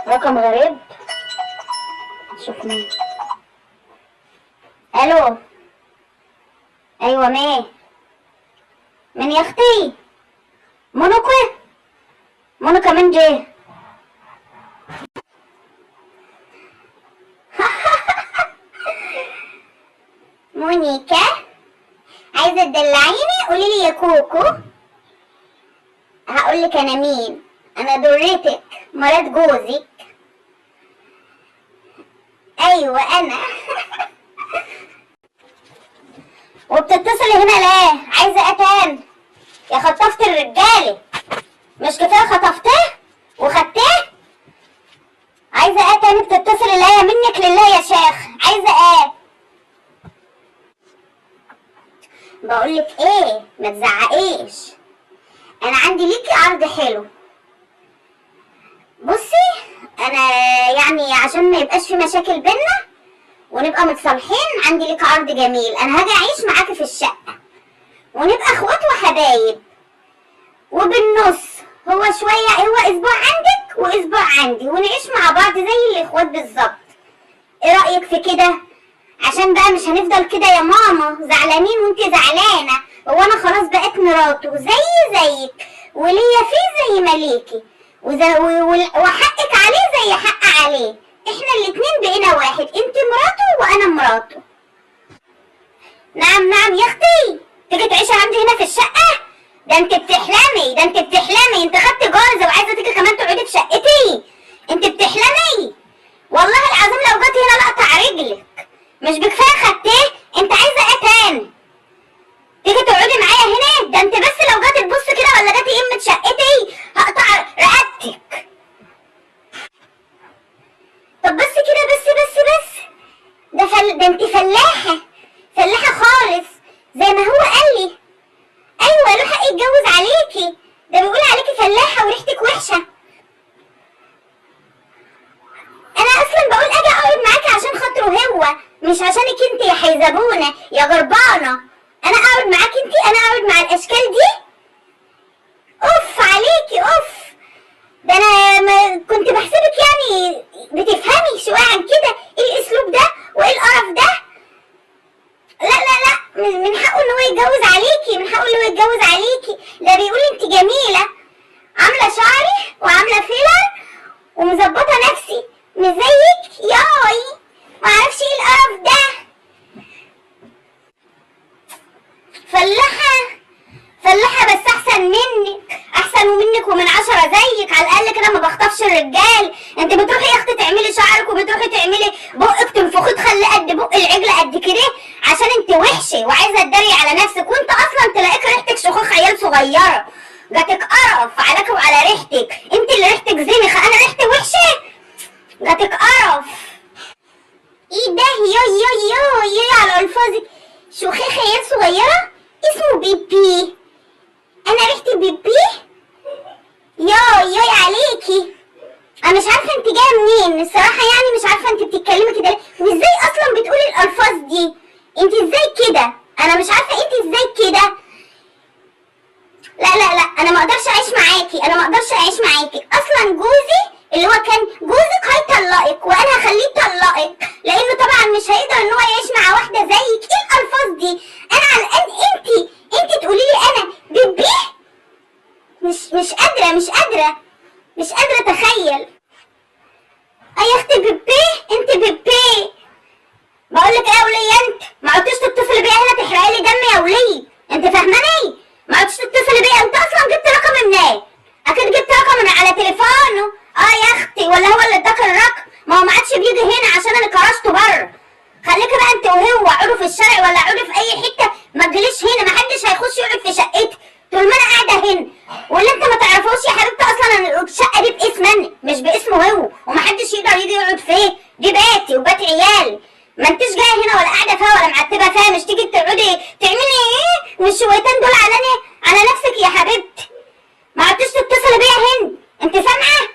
رقم غريب. شوف مين. الو. ايوه مين؟ من يا اختي؟ مونيكا. مونيكا من جه؟ مونيكا عايزه تدلعيني؟ قولي لي يا كوكو. هقول لك انا مين. انا ضرتك، مرات جوزك. ايوه انا. وبتتصلي هنا ليه؟ عايزه ايه تاني؟ يا خطفت الرجالة، مش كفاية خطفتيه وخدتيه؟ عايزه ايه تاني؟ بتتصلي ليه؟ منك لله يا شيخ، عايزه ايه؟ بقولك ايه، ما تزعقيش، انا عندي ليكي عرض حلو. بصي انا يعني عشان ما يبقاش في مشاكل بينا ونبقى متصالحين، عندي ليك عرض جميل. انا هاجي اعيش معاكي في الشقة ونبقى اخوات وحبايب، وبالنص هو شوية، هو اسبوع عندك واسبوع عندي، ونعيش مع بعض زي الاخوات بالظبط. ايه رايك في كده؟ عشان بقى مش هنفضل كده يا ماما زعلانين وانت زعلانة. هو انا خلاص بقيت مراته زي زيك، وليا فيه زي ما ليكي، وحقك عليه زي حق عليه. احنا الاتنين بقينا واحد، انت مراته وانا مراته. نعم نعم يا اختي، تيجي تعيشي عندي هنا في الشقة؟ ده انت بتحلمي، ده انت بتحلمي. انت خدت جوزه وعايزه تيجي كمان تقعدي في شقتي؟ انت بتحلمي والله العظيم. لو جيتي هنا لقطع رجلك. مش بكفايه خدتيه؟ انت عايزه ايه تاني؟ تيجي تقعدي معايا هنا؟ ده انت بس لو جيتي تبص كده ولا جيتي قمة شقتي هقطع رقبتك. طب بس كده، بس بس بس، ده ده انت فلاحة، فلاحة خالص زي ما هو قال لي. ايوه له حق يتجوز عليكي، ده بيقول عليكي فلاحة وريحتك وحشة. انا اصلا بقول اجي اقعد معاكي عشان خاطره هو، مش عشانك انت يا حيزبونه يا جربانه. انا اقعد معاكي انت؟ انا اقعد مع الاشكال دي؟ اوف عليكي اوف. ده انا ما كنت بحسبك يعني بتفهمي شوية عن كده. ايه الاسلوب ده وايه القرف ده؟ لا لا لا، من حقه ان هو يتجوز عليكي، من حقه ان هو يتجوز عليكي. ده بيقول انت جميلة، عامله شعري وعامله filler ومظبطه نفسي، مش زيك ياي. معرفش ايه القرف ده. فلاحة فلاحة بس احسن منك، احسن منك ومن 10 زيك. على الاقل كده ما بخطفش الرجال. انت بتروحي يا اختي تعملي شعرك وبتروحي تعملي بقك تنفخيه تخلي قد بق العجلة قد كده عشان انت وحشة وعايزه تداري على نفسك، وانت اصلا تلاقيك ريحتك شخوخ عيال صغيرة. جاتك قرف عليك وعلى ريحتك، انت اللي ريحتك زنخه، انا ريحتي وحشة؟ جاتك قرف. ايه ده؟ يو يو يو يو على الفاظك. شخيخ عيال صغيرة اسمه بيبي، انا ريحتي بيبي؟ يو يو عليكي. انا مش عارفه انت جاية منين الصراحة، يعني مش عارفه انت بتتكلمي كده ليه، وازاي اصلا بتقولي الالفاظ دي؟ انت ازاي كده؟ انا مش عارفه انت ازاي كده. لا لا لا، انا ما اقدرش اعيش معاكي، انا ما اقدرش اعيش معاكي. اصلا جوزي اللي هو كان جوزك هيطلقك، وانا هخليه يطلقك، لانه طبعا مش هيقدر ان هو يعيش مع واحدة زيك. ايه الالفاظ دي؟ انا على الاقل انت تقولي لي انا بيبي؟ مش قادرة، مش قادرة، مش قادرة اتخيل. اي يا اختي بيبي، انت بيبي. بقول لك ايه يا وليه، انت ما عدتيش تتصلي بيا هنا تحرقي لي دمي يا وليه، انت فاهماني؟ ما عدتش تتصلي بيا. انت اصلا جبت رقمي منين؟ اكيد جبت رقم من على تليفونه. اه يا اختي، ولا هو اللي اداك الرقم؟ ما هو ما عادش بيجي هنا عشان انا كرشته بره. خليكي بقى انت وهو اقعدوا في الشارع ولا اقعدوا في اي حتة، ما تجيليش هنا، ما حدش هيخش يقعد في شقتي طول ما انا قاعدة هنا. واللي انت ما تعرفوش يا حبيبتي اصلا انا الشقة دي باسم انا مش باسمه هو، ومحدش يقدر يجي يقعد فيه، دي بيتي وبيت عيالي. ما انتش جاية هنا ولا قاعدة فيها ولا معتبه فيها، مش تيجي تقعدي تعملي ايه والشويتين دول على نفسك يا حبيبتي. ما عدتش تتصلي بيا هنا، انت سامعه؟